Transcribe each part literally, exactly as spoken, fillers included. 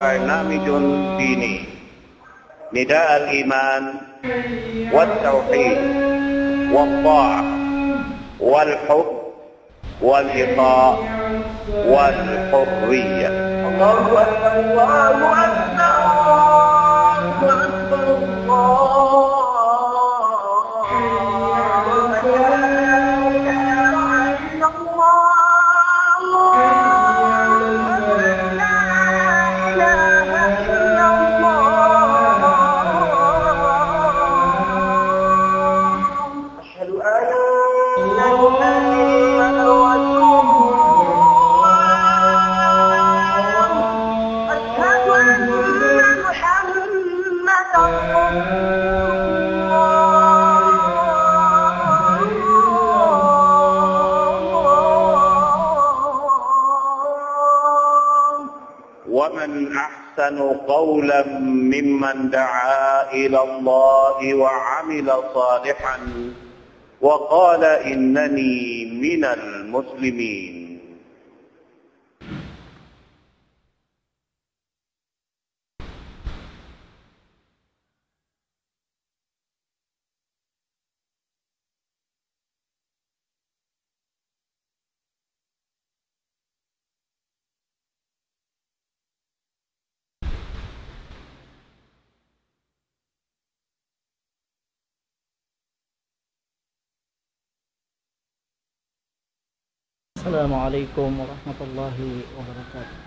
برنامج ديني، نداء الإيمان والتوحيد والطاعة والحب والإخاء والحرية. الله أكبر، الله أكبر، الله أكبر، الله أكبر. لا إله إلا الله. لا إله إلا الله. أشهد أن محمدا رسول الله. أشهد أن محمدا رسول الله. ومن أحسن قولا ممن دعا إلى الله وعمل صالحا وقال إنني من المسلمين. السلام عليكم ورحمة الله وبركاته.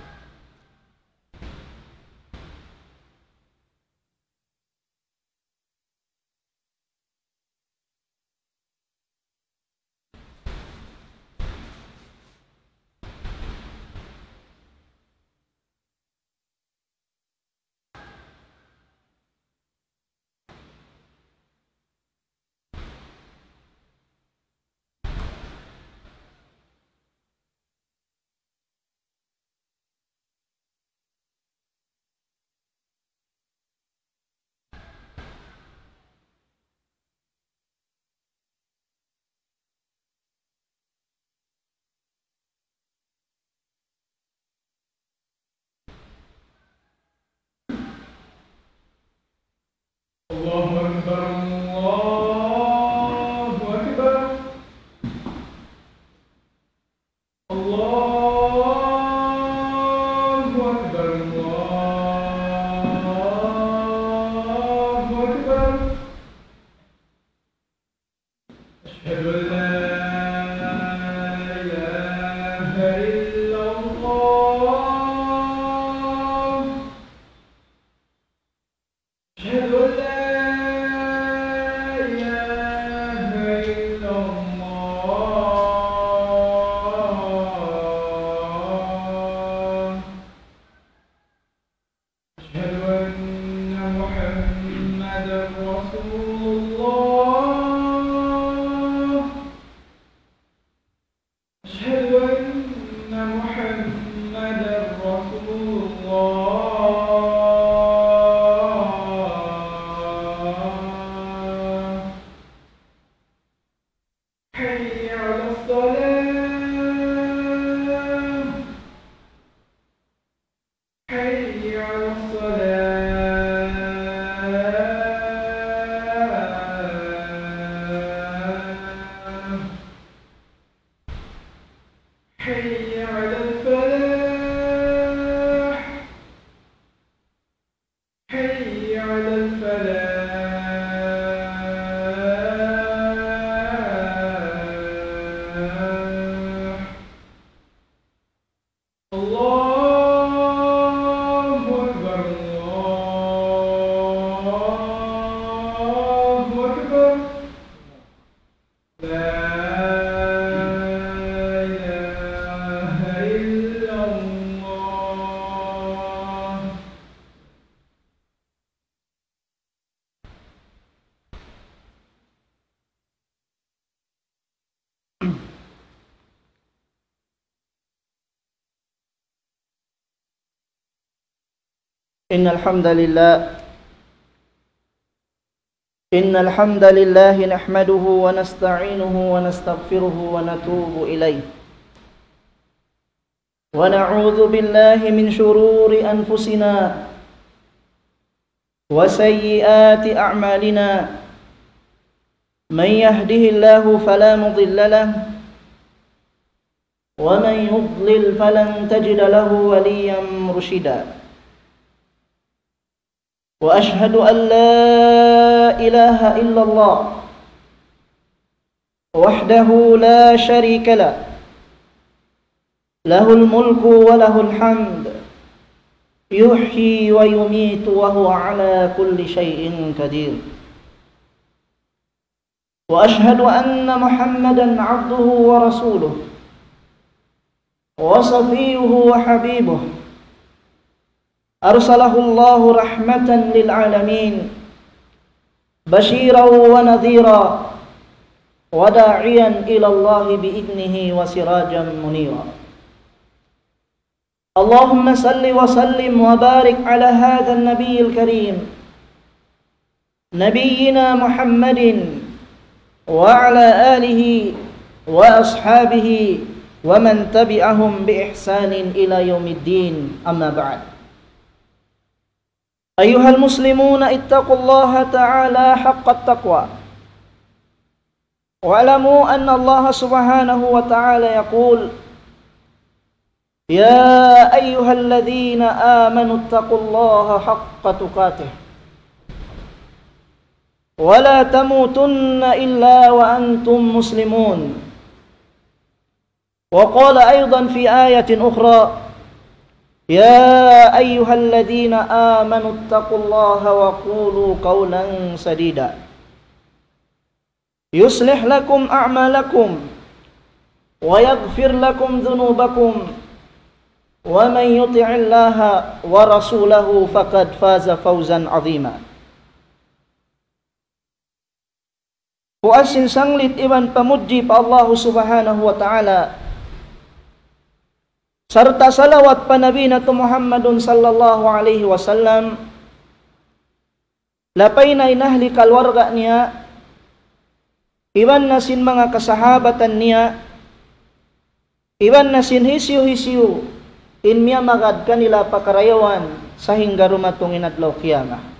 الله أكبر، الله أكبر. الله أكبر، الله أكبر. أشهد أن لا إله إلا الله. أشهد أن لا إله إلا الله. أشهد أن محمدا رسول الله. أشهد أن محمدا رسول الله. حي على الصلاة. حي على الصلاة. حي على الفلاح. حي على الفلاح. الله أكبر، الله أكبر. لا إله إلا الله. إن الحمد لله، إن الحمد لله نحمده ونستعينه ونستغفره ونتوب إليه. ونعوذ بالله من شرور أنفسنا وسيئات أعمالنا. من يهده الله فلا مضل له، ومن يضلل فلن تجد له وليا مرشدا. وأشهد أن لا إله إلا الله وحده لا شريك له، له الملك وله الحمد، يحيي ويميت وهو على كل شيء قدير. وأشهد أن محمدا عبده ورسوله وصفيه وحبيبه، أرسله الله رحمة للعالمين، بشيرا ونذيرا، وداعيا إلى الله بإذنه وسراجا منيرا. اللهم صل وسلم وبارك على هذا النبي الكريم، نبينا محمد، وعلى آله وأصحابه ومن تبعهم بإحسان إلى يوم الدين، أما بعد. أيها المسلمون، اتقوا الله تعالى حق التقوى، واعلموا أن الله سبحانه وتعالى يقول: يا أيها الذين آمنوا اتقوا الله حق تقاته ولا تموتن إلا وأنتم مسلمون. وقال أيضا في آية أخرى: يا أيها الذين آمنوا اتقوا الله وقولوا قولا سديدا يصلح لكم أعمالكم ويغفر لكم ذنوبكم ومن يطع الله ورسوله فقد فاز فوزا عظيما. Puas sin sanglit iban pamudji pa Allahu Subhanahu wa Ta'ala, sarta' salawat pa Nabi natu' Muhammadun sallallahu alayhi wasallam, lapay na in ahli kaluwarga niya, iban na sin manga kasahabatan niya, iban na sin hisiyu-hisiyu in miyamagad kanila pa karayawan sahingga dumatung in adlaw kiyamat.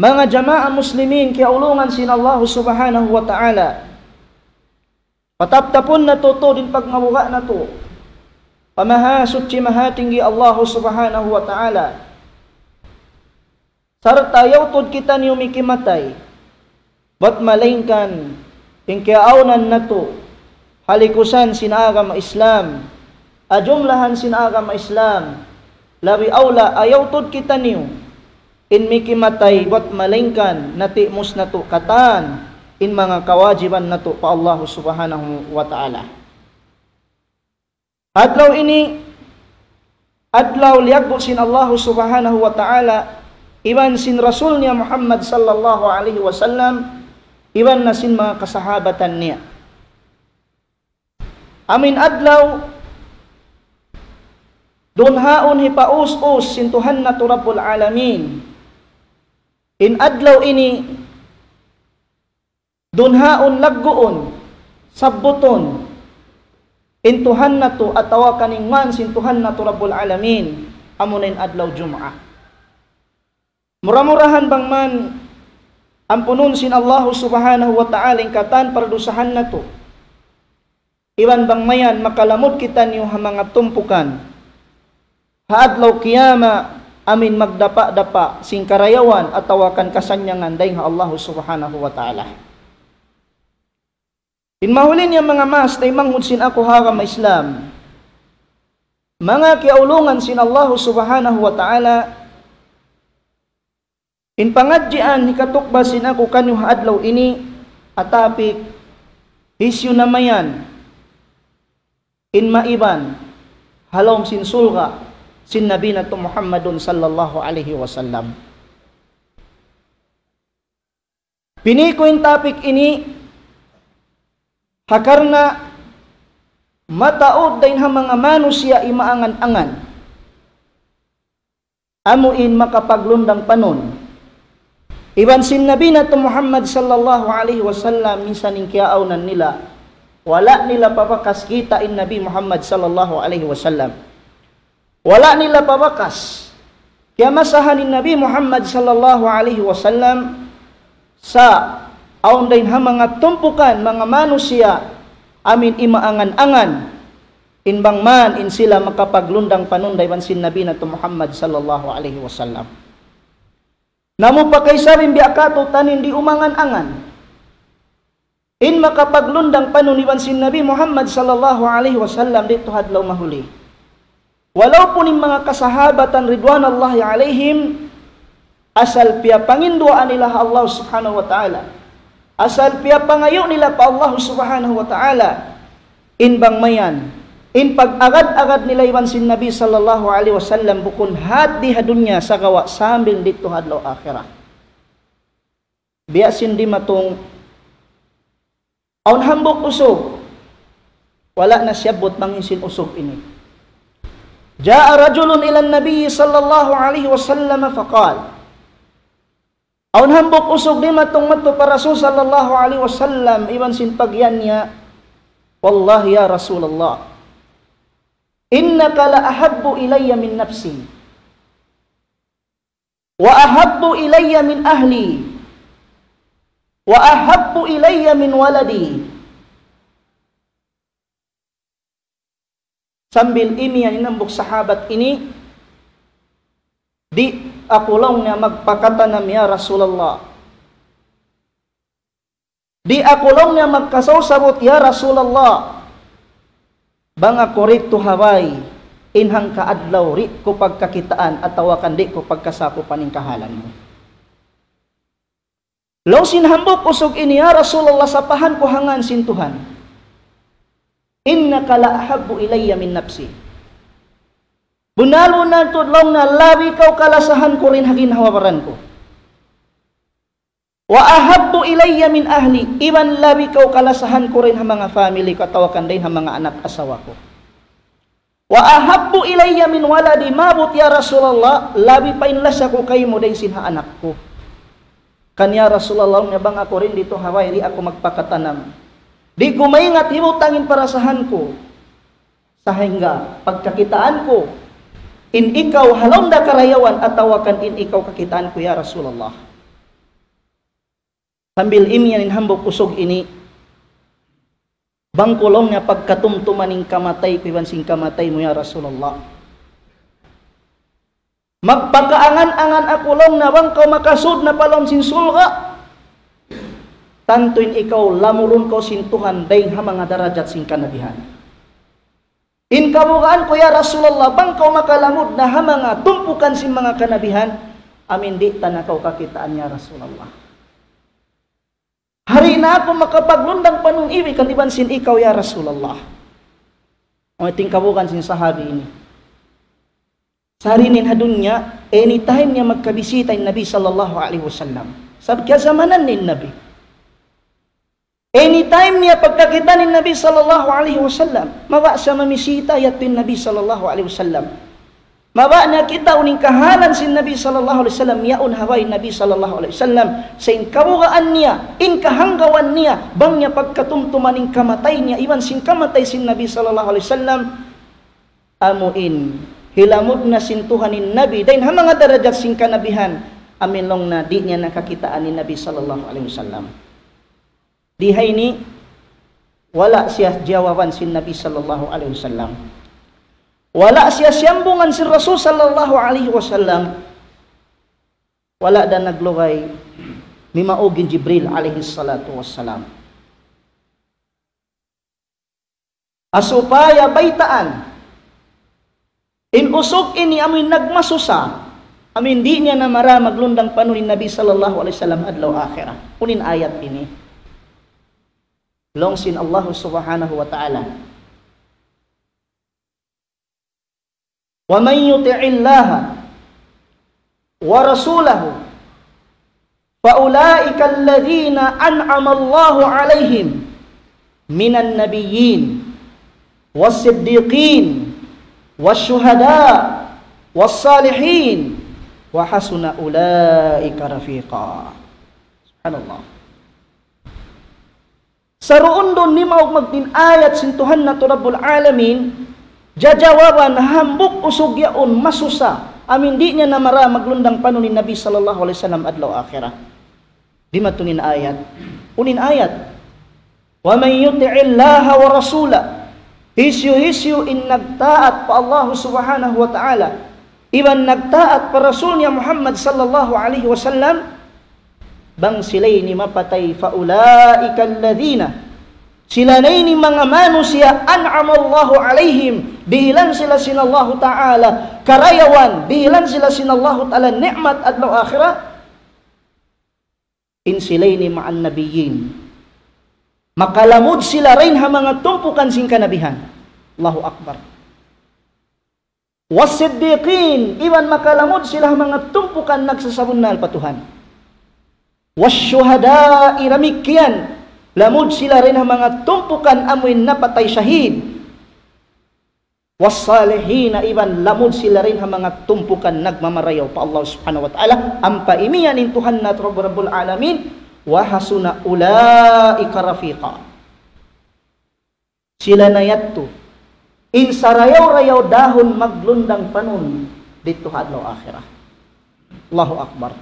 Manga jamaa muslimin, kiyaulungan sin Allahu Subhanahu wa Ta'ala, pataptapun natu' tuud in pagmabuga' natu' pa Mahasuchi Mahatinggi Allahu Subhanahu wa Ta'ala. Sarta' ayaw tuud kitaniyu mikimatay, bat malaingkan in kiyaawnan natu' ha likusan sin agama Islam, ha jumlahan sin agama Islam, labi awla ayaw tuud kitaniyu in mikimatay, bat malaingkan natimus natu' katan in manga kawajiban natu' pa Allahu Subhanahu wa Ta'ala. Adlaw ini, adlaw liyaggu' sin Allahu Subhanahu wa Ta'ala, iban sin Rasul niya Muhammad sallallahu alayhi wasallam, iban na sin manga kasahabatan niya. Amu in adlaw dunhaun hipaus-us sin Tuhan natu' Rabbul Alamin. In adlaw ini dunhaun, lagguun, sabbutun in Tuhan natu' atawa kaingatan sin Tuhan natu' Rabbul Alamin, amuna in adlaw Jum'ah. Mura-murahan bang man ampunun sin Allahu Subhanahu wa Ta'ala in katan pardusahan natu'. Iban bang mayan makalamud kitaniyu ha manga tumpukan ha adlaw kiyamat, amuin magdapa'-dapa' sin karayawan atawa kan kasannyangan dayn ha Allahu Subhanahu wa Ta'ala. In mahuli niya manga maas taymanghud sin aku ha agama Islam, manga kiyaulungan sin Allahu Subhanahu wa Ta'ala, in pangadjian hikatukbal sin aku kaniyu ha adlaw ini, ha topic, hisiyu na mayan in maiban ha lawm sin surga' sin Nabi natu' Muhammadun sallallahu alayhi wasallam. Pini' ku in topic ini ha karna' mataud dayn ha manga manusiya' imaangan-angan, amuin makapaglundang panun Iban sin Nabi natu' Muhammad sallallahu alayhi wasallam, minsan in kiyaawnan nila, wala' nila pa bakas kita' in Nabi Muhammad sallallahu alayhi wasallam. Wala' nila pa bakas kiyamasahan in Nabi Muhammad sallallahu alayhi wasallam, sa' awn dayn ha manga tumpukan, manga manusiya', amuin imaangan-angan, in bang man in sila makapaglundang panunday iban sin Nabi natu' Muhammad sallallahu alayhi wasallam. Namu' pa kaisarin biya' katu' tanin di' umangan-angan in makapaglundang panun iban sin Nabi Muhammad sallallahu alayhi wasallam didtu ha adlaw mahuli. Walaupun in manga kasahabatan ridwanallahi alayhim, asal piyapanginduwaa nila ha Allah subhanahu wa ta'ala, asal piyapangayu' nila pa Allah subhanahu wa ta'ala, in bang mayan, in pag-agad-agad nila iban sin Nabi sallallahu alayhi wasallam bukun hat di ha dunya sagawa' sambil didtu ha adlaw akhirat. Biya' sin dimatung, awn hambuuk usug, wala' na siyabbut bang hisiyu in usug ini. جاء رجل إلى النبي صلى الله عليه وسلم فقال. Awn hambuuk usug dimatung madtu pa Rasul sallallahu alayhi wasallam, iban sin pagiyan niya, والله يا رسول الله، إنك لأحب إلي من نفسي، وأحب إلي من أهلي، وأحب إلي من ولدي. Sambil imiyan in hambuuk sahabat ini, di' aku laung niya magpakatanam ya Rasulullah. Di' aku laung niya magkasaw-sabut ya Rasulullah. Bang aku didtu ha bay, in hangka adlaw di' ku pagkakitaan atawa kan di' ku pagkasakupan in kahalan mu. Laung sin hambuuk usug ini, ya Rasulullah, sapahan ku ha ngan sin Tuhan. إنك لأحب إلي من نفسي. Bunnal-bunnal tuud laung niya labi kaw kalasahan ku dayn ha ginhawa-baran ku. وأحب إلي من أهلي, iban labi kaw kalasahan ku dayn ha manga family ku atawa kan dayn ha manga anak asawa ku. وأحب إلي من ولدي, maabut ya Rasulullah, labi pa in lasa ku kaymu dayn sin ha anak ku. Kan ya Rasulullah, laung niya bang aku didtu ha bay, di' aku magpakatanam. Di' ku maingat hibutang in parasahan ku. Sahingga pagkakitaan ku in ikaw ha lawm da karayawan atawa kan in ikaw kakitaan ku ya Rasulullah. Sambil imiyan in hambuuk usug ini, bang ku laung niya pagkatumtuman in kamatay ku iban sin kamatay mu ya Rasulullah. Magpakaangan-angan aku laung niya bang kaw makasud na pa lawm sin surga'. Tantu in ikaw lamurun kaw sin Tuhan dayn ha manga darajat sin kanabihan. In kabugaan ku ya Rasulullah, bang kaw makalamud na ha manga tumpukan sin manga kanabihan, amuin di' ta na kaw kakitaan ya Rasulullah. Di' na aku makapaglundang panun iban kan iban sin ikaw ya Rasulullah. Amu in kabugaan sin sahabi ini. Sa' di' na ha dunya, anytime niya magkabisita in Nabi sallallahu alayhi wasallam. Sabab kiyasamanan niya in Nabi. Anytime niya pagkakita' in Nabi sallallahu alayhi wasallam, mabaya' siya mamisita yadtu in Nabi sallallahu alayhi wasallam. Mabaya' niya kitaun in kahalan sin Nabi sallallahu alayhi wasallam, yaun ha bay in Nabi sallallahu alayhi wasallam. Sa' in kabugaan niya, in kahanggawan niya, bang niya pagkatumtuman in kamatay niya, iban sin kamatay sin Nabi sallallahu alayhi wasallam, amuin hilamud na sin Tuhan in Nabi dayn ha manga darajat sin kanabihan, amuin laung niya di' niya na kakitaan in Nabi sallallahu alayhi wasallam. Di ha ini, wala' siya jawaban sin Nabi sallallahu alayhi wasallam. Wala' siya siyambungan sin Rasul sallallahu alayhi wasallam. Wala' da naglugay mimaug in Jibril alayhi salatu wassalam. Ha supaya baytaan in usug ini amuin nagmasusa, amuin di' niya na mara maglundang panun in Nabi sallallahu alayhi wasallam adlaw akhirat. Unu in ayat ini? Laung sin Allah subhanahu wa ta'ala, ومن يطع الله ورسوله فأولئك الذين أنعم الله عليهم من النبيين والصديقين والشهداء والصالحين وحسن أولئك رفيقا. Subhanallah. Saruun-duun nimaug magtin ayat sin Tuhan natu' Rabbul Alamin, jajawaban hambuuk usug yaun masusa, amu in di' niya na mara maglundang panun in Nabi sallallahu alayhi wasallam adlaw akhirat. Dimatung in ayat. Unu in ayat? ومن يطع الله ورسوله. Hisiyu-hisiyu in nagtaat pa Allah Subhanahu wa Ta'ala, iban nagtaat pa Rasul niya Muhammad sallallahu alayhi wasallam, bang sila ini mapatay, فأولئك الذين, sila na ini manga manusiya', أنعم الله عليهم, dihilan sila sin Allahu Ta'ala karayawan, dihilan sila sin Allahu Ta'ala ni'mat adlaw akhirat, in sila ini مع النبيين. Makalamud sila dayn ha manga tumpukan sin kanabihan. Allahu Akbar. والصديقين, iban makalamud sila ha manga tumpukan nagsasabunnal pa Tuhan. والشهداء, damikkiyan, lamud sila dayn ha manga tumpukan amuin napatay shahid. والصالحين, iban lamud sila dayn ha manga tumpukan nagmamarayaw pa Allah Subhanahu wa Ta'ala, ampa imiyan in Tuhan natu' Rabbul Alamin, وحسن أولئك رفيقا. Sila na yadtu in sarayaw-rayaw dahun maglundang panun didtu ha adlaw akhirat. Allahu Akbar.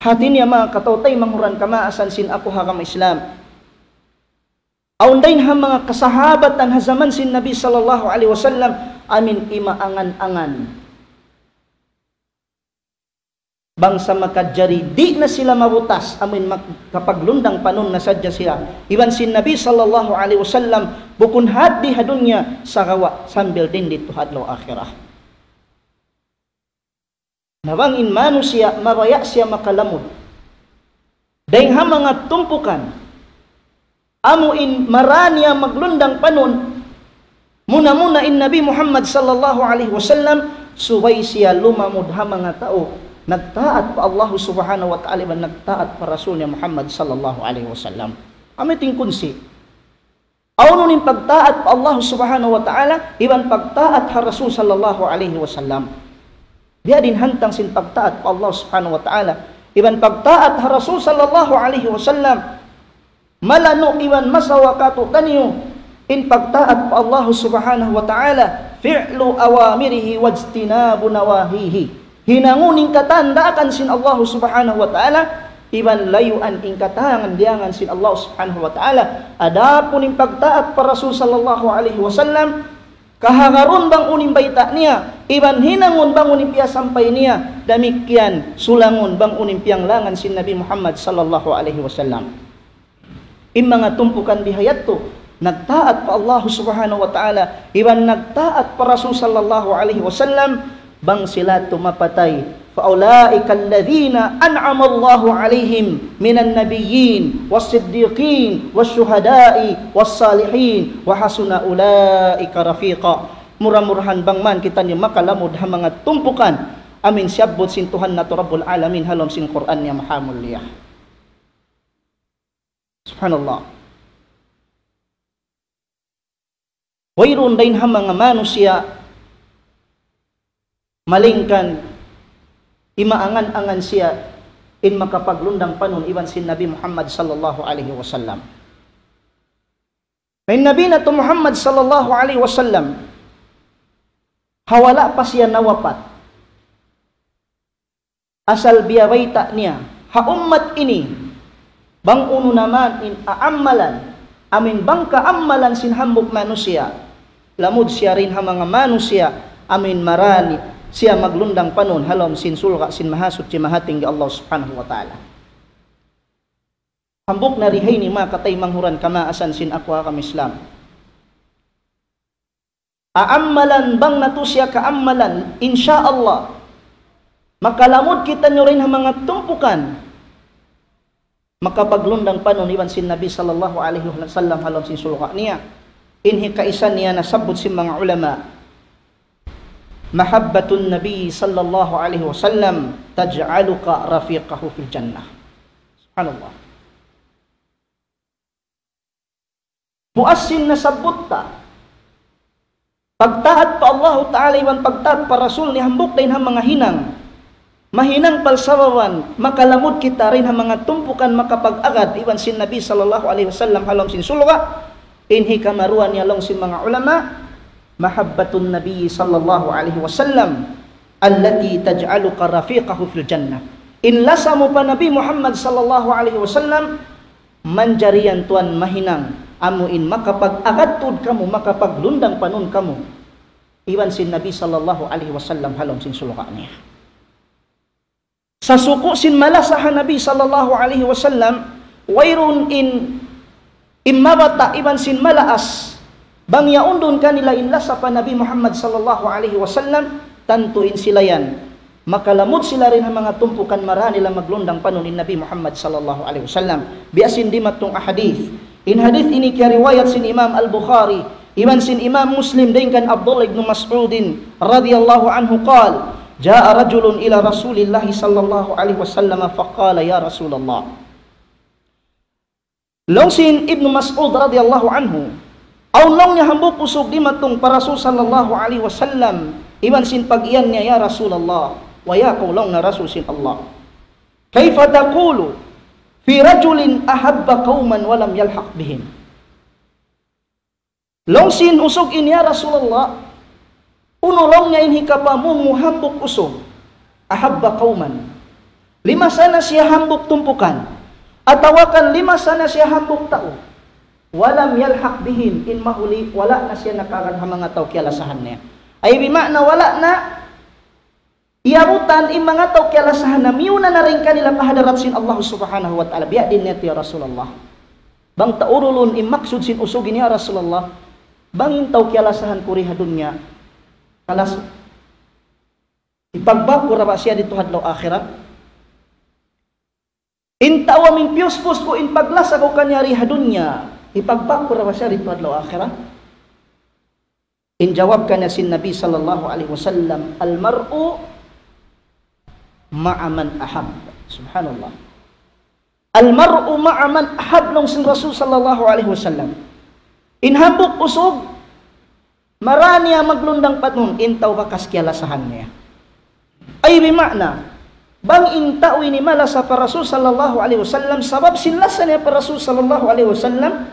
Hati niya manga kataw-taymanghuran kamaasan sin aku ha agama Islam. Awn dayn ha manga kasahabatan ha jaman sin Nabi sallallahu alayhi wasallam, amuin imaangan-angan. Bang sa makajari, di' na sila mabutas, amuin makapaglundang panun na sadja siya iban sin Nabi sallallahu alayhi wasallam, bukun ha dii ha dunya, sagawa' sambil didtu ha adlaw akhirat. Na bang in manusiya' mabaya' siya makalamud dayn ha manga tumpukan, amuin mara niya maglundang panun, muna-muna in Nabi Muhammad sallallahu alayhi wasallam, subay siya lumamud ha manga tau nagtaat pa Allah Subhanahu wa Ta'ala iban nagtaat pa Rasul niya Muhammad sallallahu alayhi wasallam. Amu in kunsi. Awn unu in pagtaat pa Allah Subhanahu wa Ta'ala iban pagtaat ha Rasul sallallahu alayhi wasallam. Biya' diin hantang sin pagtaat pa Allah Subhanahu wa Ta'ala iban pagtaat ha Rasul sallallahu alayhi wasallam. Malanu' iban masawa katu'taniyu in pagtaat pa Allah Subhanahu wa Ta'ala, فعل أوامره واجتناب نواهيه. Hinangun in katan daakan sin Allah Subhanahu wa Ta'ala, iban layuan in katan diyangan sin Allah Subhanahu wa Ta'ala. Adapun in pagtaat pa Rasul sallallahu alayhi wasallam, kahagarun bang unu in bayta' niya, iban hinangun bang unu in piyasampay niya, damikkiyan sulangun bang unu in piyanglangan sin Nabi Muhammad sallallahu alayhi wasallam. In manga tumpukan biha yadtu, nagtaat pa Allah Subhanahu wa Ta'ala, iban nagtaat pa Rasul sallallahu alayhi wasallam, bang sila yadtu mapatay, فأولئك الذين أنعم الله عليهم من النبيين والصديقين والشهداء والصالحين وحسن أولئك رفيقا. Mura-murahan bang man kitaniyu makalamud ha manga tumpukan amuin siyabbut sin Tuhan natu' Rabbul Alamin ha lawm sin Qur'an niya mahamulliya. Subhanallah. Wayruun dayn ha manga manusiya', malaingkan imaangan-angan siya in makapaglundang panun iban sin Nabi Muhammad sallallahu alayhi wasallam. Na in Nabi natu' Muhammad sallallahu alayhi wasallam, ha wala' pa siya nawapat, asal biyabayta' niya ha ummat ini, bang unu na man in aammalan, amuin bang kaammalan sin hambuuk manusiya', lamud siya dayn ha manga manusiya', amuin mara siya maglundang panun ha lawm sin surga' sin Mahasuchi Mahatinggi Allah Subhanahu wa Ta'ala. Hambuuk na dii ha ini manga kataymanghuran kamaasan sin aku ha agama Islam. Aammalan bang natu' siya kaammalan, insya Allah, makalamud kitaniyu dayn ha manga tumpukan makapaglundang panun iban sin Nabi sallallahu alayhi wasallam ha lawm sin surga' niya. In hikaisa niya nasabbut sin manga ulama, محبة النبي صلى الله عليه وسلم تجعلك رفيقه في الجنة. Subhanallah. Puas sin nasabbut ta. Pagtaat pa Allahu Ta'ala iban pagtaat pa Rasul niya hambuuk dayn ha manga hinang mahinang palsawawan, makalamud kita dayn ha manga tumpukan makapag-agad iban sin Nabi sallallahu alayhi wasallam ha lawm sin surga', in hikaruwa niya laung sin manga ulama, محبة النبي صلى الله عليه وسلم التي تجعلك رفيقه في الجنة. In lasa mu pa Nabi Muhammad sallallahu alayhi wasallam, manjari yan tuwan mahinang, amu in makapag-agad tuud kamu, makapaglundang panun kamu iban sin Nabi sallallahu alayhi wasallam ha lawm sin surga' niya. Sasuku' sin malasa ha Nabi sallallahu alayhi wasallam, wayruun in, in mabata' iban sin malaas, bang yaun duun kanila in lasa pa Nabi Muhammad sallallahu alayhi wasallam, tantu in sila yan makalamud sila dayn ha manga tumpukan marā nila maglundang panun in Nabi Muhammad sallallahu alayhi wasallam. Biya' sin dimatung ahadith. In hadith ini kiyariwayat sin Imam Al-Bukhari, iban sin Imam Muslim dayn kan Abdullah ibn Mas'udin radiyallahu anhu qal, جاء رجل إلى رسول الله صلى الله عليه وسلم فقال يا رسول الله. Laung sin Ibnu Mas'ud radiyallahu anhu, awn laung niya hambuuk usug dimatung pa Rasul sallallahu alayhi wasallam, iban sin pag-iyan niya, "Ya Rasulullah, wa ya kaw laung na Rasul sin Allah. Kayfa taqulu fi rajulin ahabba qawman wa lam yalhaq bihim?" Laung sin usug ini, "Ya Rasulullah, unu laung niya in hikapamung mu hambuuk usug, ahabba qawman. Limasa na siya hambuuk tumpukan. Atawa kan limasa na siya hambuuk tau. Wa lam yalhaq bihim, in mahuli, wala' na siya nakaagad ha manga tau kiyalasahan niya." Ay, bima'na wala' na iyabutan in manga tau kiyalasahan na miyuna na dayn kanila pa hadarat sin Allah subhanahu wa ta'ala. Biya' diin niya tu, ya Rasulullah. Bang ta urulun in maksud sin usug ini, ya Rasulullah. Bang in tau kiyalasahan ku di ha dunya, kalas, ipagbak ku ra ba siya didtu ha adlaw akhirat? In tau amu in piyuspus ku in paglasa ku kaniya di ha dunya, ipagbak ku ra ba siya didtu ha adlaw akhirat? In jawab kaniya sin Nabi sallallahu alayhi wasallam, المرء مع من أحب. Subhanallah. المرء مع من أحب, laung sin Rasul sallallahu alayhi wasallam. In hambuuk usug, marā niya maglundang panun, in tau bakas kiyalasahan niya. Ay, bima'na, bang in tau ini malasa pa Rasul sallallahu alayhi wasallam, sabab sin lasa niya pa Rasul sallallahu alayhi wasallam,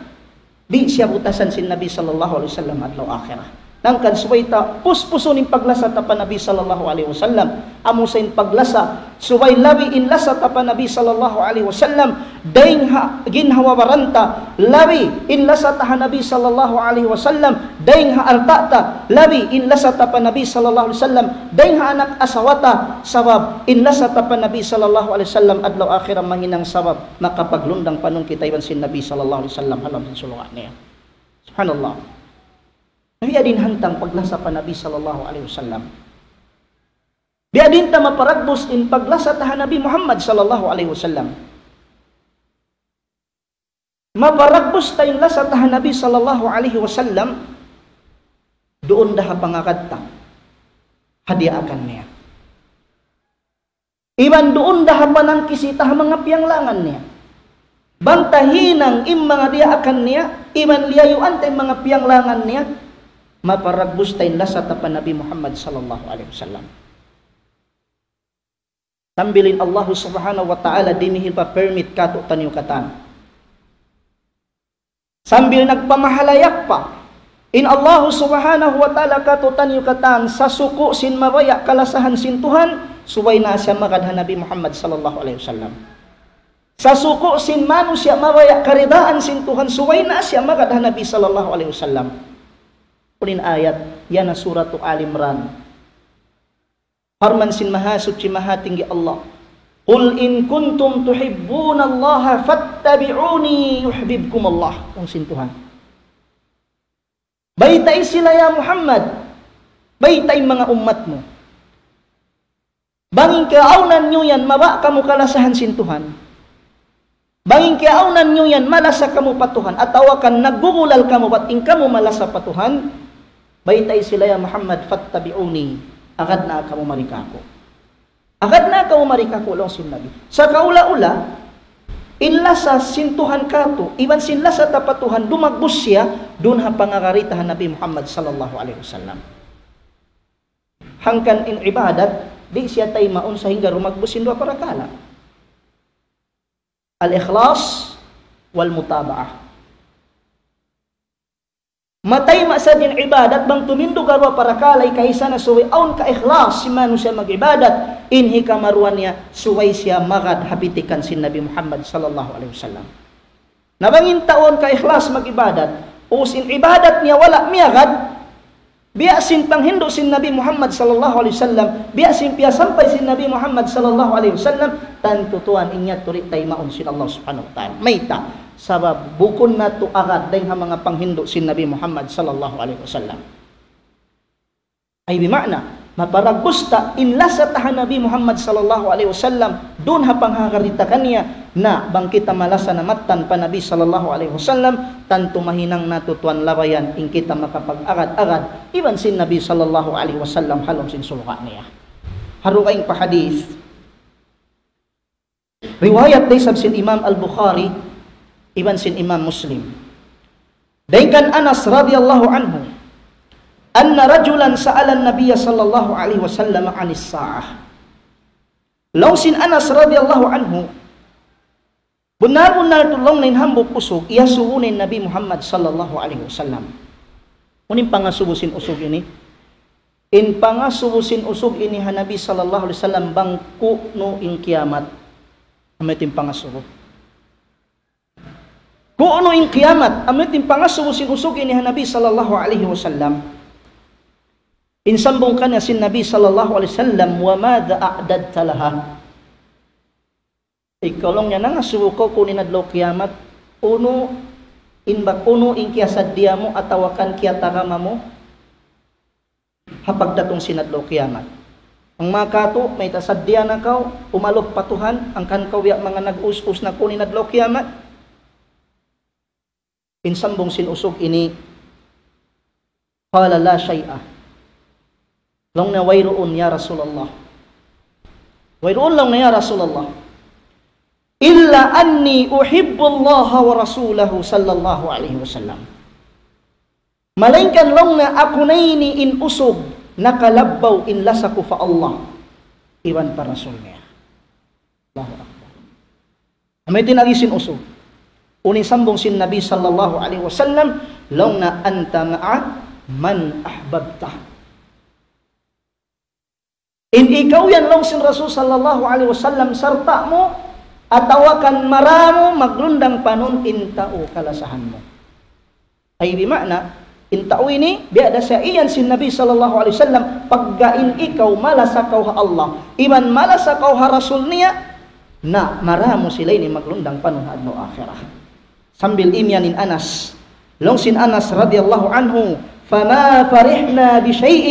di' siya butasan sin Nabi sallallahu alayhi wasallam adlaw akhirat. Hangkan subay ta puspusun in paglasa ta pa Nabi sallallahu alayhi wasallam. Amu sa in paglasa, subay labi in lasa ta pa Nabi sallallahu alayhi wasallam, dayng ha ginhawa-baran ta, labi in lasa ta ha Nabi sallallahu alayhi wasallam, dayng ha alta' ta, labi in lasa ta pa Nabi sallallahu alayhi wasallam, dayng ha anak asawa ta, sabab in lasa ta pa Nabi sallallahu alayhi wasallam adlaw akhirat mahinang sabab makapaglundang panun kita iban sin Nabi sallallahu alayhi wasallam ha lawm sin surga' niya. Subhanallah. Biya' diin hantang paglasa pa Nabi sallallahu alayhi wasallam. Biya' diin ta maparagbus in paglasa ta ha Nabi Muhammad sallallahu alayhi wasallam. Maparagbus ta in lasa ta ha Nabi sallallahu alayhi wasallam, duun da ha pangagad ta ha diyaakan niya. Iban duun da ha panangkisi ta ha manga piyanglangan niya. Bang ta hinang in manga diyaakan niya, iban liyayuan ta in manga piyanglangan niya, maparagbus ta in lasa ta pa Nabi Muhammad sallallahu alayhi wasallam. Sambil in Allah subhanahu wa ta'ala dimihil pa permit kātu'niyu katan. Sambil nagpamahalayak pa in Allah subhanahu wa ta'ala kātu'niyu katan, sasuku' sin mabaya' kalasahan sin Tuhan, subay na siya magad ha Nabi Muhammad sallallahu alayhi wasallam. Sasuku' sin manusiya' mabaya' karidaan sin Tuhan, subay na siya magad ha Nabi sallallahu alayhi wasallam. Unu in ayat, yan na Suratu Ali Imran. Parman sin Mahasuchi Mahatinggi Allah, قل إن كنتم تحبون الله فاتبعوني يحببكم الله. Laung sin Tuhan. Baytai sila, ya Muhammad, baytai in manga ummat mu. Bang in kiyaawnan niyu yan, mabaya' kamu kalasahan sin Tuhan. Bang in kiyaawnan niyu yan, malasa kamu pa Tuhan, atawa kan naggugulal kamu bat in kamu malasa pa Tuhan, baytai sila, ya Muhammad, فاتبعوني, agad na kamu mari kāku'. Agad na kamu mari kāku', laung sin Nabi. Sa' kaula-ula, in lasa sin Tuhan kātu', iban sin lasa ta pa Tuhan, dumagbus siya, duun ha pangagad ta ha Nabi Muhammad sallallahu alayhi wasallam. Hangkan in ibadat, Di' siya taymaun sahingga rumagbus sin duwa parakala'. Al-ikhlas wal mutaba'ah. Matayma' sadja in ibadat bang tumindug ha duwa parakala', hikaisa na subay awn kaikhlas sin manusiya' mag-ibadat, in hikaruwa niya subay siya magad ha pitikan sin Nabi Muhammad sallallahu alayhi wasallam. Na bang in tau awn kaikhlas mag-ibadat, ubus in ibadat niya wala' miyagad, biya' sin panghindu' sin Nabi Muhammad sallallahu alayhi wasallam, biya' sin piyasampay sin Nabi Muhammad sallallahu alayhi wasallam, tantu tuwan in yadtu di' taymaun sin Allah subhanahu wa ta'ala. Mayta'? Sabab bukun natu' agad dayn ha manga panghindu' sin Nabi Muhammad sallallahu alayhi wasallam. Ay bima'na, maparagbus ta in lasa ta ha Nabi Muhammad sallallahu alayhi wasallam, duun ha panghagari ta kaniya, na bang kita malasa na mattan pa Nabi sallallahu alayhi wasallam, tantu mahinang natu' tuwan labayan in kita makapag-agad-agad iban sin Nabi sallallahu alayhi wasallam ha lawm sin surga' niya. Ha dugaing pa hadith, riwayat da isab sin Imam Al-Bukhari iban sin Imam Muslim. Dayn kan Anas radiyallahu anhu, أن رجلا سأل النبي صلى الله عليه وسلم عن الساعة. Laung sin Anas radiyallahu anhu, bunnal-bunnal tuud laung niya in hambuuk usug, iyasubu niya in Nabi Muhammad sallallahu alayhi wasallam. Unu in pangasubu sin usug ini? In pangasubu sin usug ini ha Nabi sallallahu alayhi wasallam bang ku'nu in kiyamat. Amu yadtu in pangasubu. Ku'nu in kiyamat, amu yadtu in pangasubu sin usug ini ha Nabi sallallahu alayhi wasallam. In sambung kaniya sin Nabi sallallahu alayhi wasallam, وماذا أعددت لها؟ Ikaw laung niya nangasubu kaw ku'nu in adlaw kiyamat, unu in bak-, unu in kiyasaddiya mu atawa kan kiyatagama mu ha pagdatung sin adlaw kiyamat. Bang makatu, mayta' saddiya na kaw, umalup pa Tuhan, hangkan kaw biya' manga nag-us-us na ku'nu in adlaw kiyamat. In sambung sin usug ini, قال لا شيء. Laung niya wayruun ya Rasulullah. Wayruun laung niya ya Rasulullah. إلا أني أحب الله ورسوله صلى الله عليه وسلم. Malaingkan laung niya aku na ini in usug nakalabbaw in lasa ku pa Allah iban pa Rasul niya. Allahu Akbar. Amu yadtu in agi sin usug. Unu in sambung sin Nabi sallallahu alayhi wasallam, laung niya أنت مع من أحببت. In ikaw yan laung sin Rasul sallallahu alayhi wasallam sarta' mu, atawa kan maramu maglundang panun in tau kalasahan mu. Ay bima'na, in tau ini, biya' da siya iyan sin Nabi sallallahu alayhi wasallam, pagga in ikaw malasa kaw ha Allah, iban malasa kaw ha Rasul niya, na maramu sila ini maglundang panun ha adlaw akhirat. Sambil imiyan in Anas. Laung sin Anas radiyallahu anhu, فما فرحنا بشيء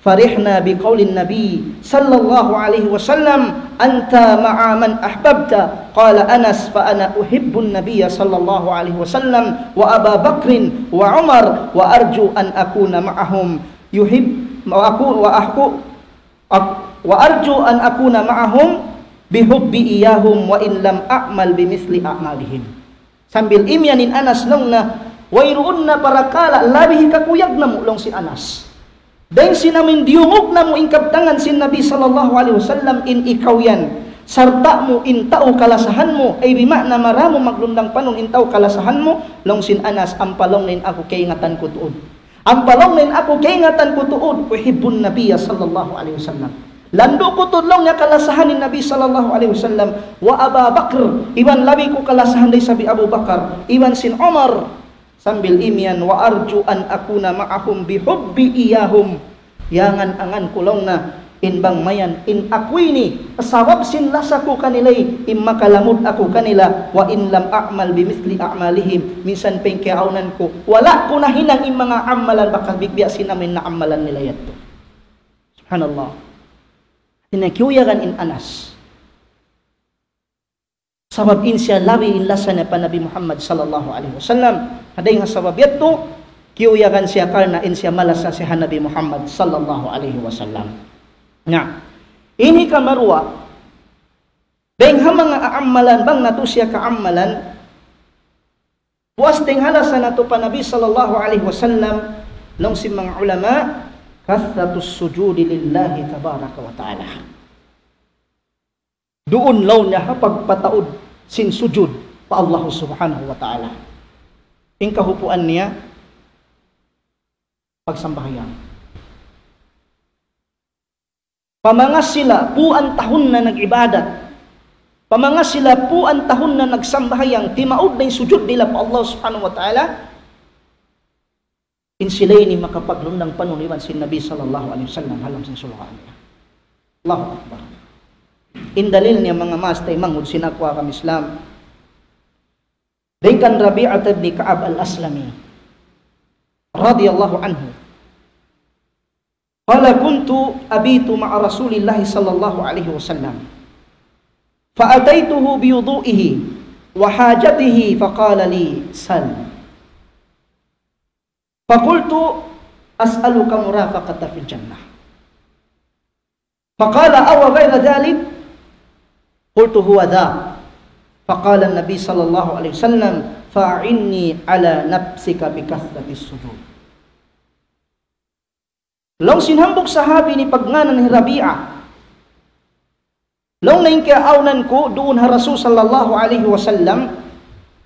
فرحنا بقول النبي صلى الله عليه وسلم أنت مع من أحببت. قال أنس فأنا أحب النبي صلى الله عليه وسلم وأبا بكر وعمر وأرجو أن أكون معهم يحب وأكو وأحكو أك وأرجو أن أكون معهم بحبي إياهم وإن لم أعمل بمثل أعمالهم. Sambil imiyan in Anas laung niya, wayruun na parakala' labi hikakuyag namu' laung sin Anas. Dayn sin amin diyungug namu' in kabtangan sin Nabi sallallahu alayhi wasallam in ikaw yan. Sarta' mu in tau kalasahan mu, ay bima'na maramu maglundang panun in tau kalasahan mu, laung sin Anas ampa laung niya in aku kaingatan ku tuud. Ampa laung niya in aku kaingatan ku tuud, أحب النبي صلى الله عليه وسلم. Landu' ku tuud laung niya kalasahan in Nabi sallallahu alayhi wasallam, وأبا بكر, iban labi ku kalasahan da isab hi Abu Bakar, iban sin Umar, sambil imiyan, وأرجو أن أكون معهم بحبي إياهم. Iyangan-angan ku laung niya, in bang mayan, in aku ini, sabab sin lasa ku kanila, in makalamud aku kanila, وإن لم أعمل بمثل أعمالهم, minsan pa in kiyaawnan ku, wala' ku nahinang in manga amalan bakas big-, biya' sin amin na amalan nila yadtu. Subhanallah. Hāti niya kiyuyagan in Anas. Sabab in siya labi in lasa niya pa Nabi Muhammad sallallahu alayhi wasallam. Hāti niya sabab yadtu, kiyuyagan siya karna' in siya malasa siya ha Nabi Muhammad sallallahu alayhi wasallam. Na, ini hikaruwa, dayn ha manga amalan, bang natu' siya kaamalan, puas dayn ha lasa natu' pa Nabi sallallahu alayhi wasallam, laung sin manga ulama, كثرة السجود لله تبارك وتعالى. Duun laung niya ha pagpataud sin sujud pa Allah Subhanahu wa Ta'ala. In kahupuan niya, pagsambahayang. Pamanga sila puan tahun na nag-ibadat. Pamanga sila puan tahun na nagsambahayang, timaud na in sujud nila pa Allah Subhanahu wa Ta'ala. In sila ini makapaglundang panun iban sin Nabi sallallahu alayhi wasallam ha lawm sin surga' niya. Allahu Akbar. In dalil niya manga maas taymanghud sin aku ha agama Islam. Dayn kan Rabi'ah ibn Ka'ab al-Aslami radiyallahu anhu. قال: كنت أبيت مع رسول الله صلى الله عليه وسلم، فأتيته بوضوئه وحاجته، فقال لي: سل. فقلت: أسألك مرافقة في الجنة. فقال: أو غير ذلك؟ قلت: هو ذا. فقال النبي صلى الله عليه وسلم: فأعني على نفسك بكثرة السجود. Laung sin hambuuk sahabi ini pagngānan hi Rabi'ah. Laung niya in kiyaawnan ku duun ha Rasul sallallahu alayhi wasallam,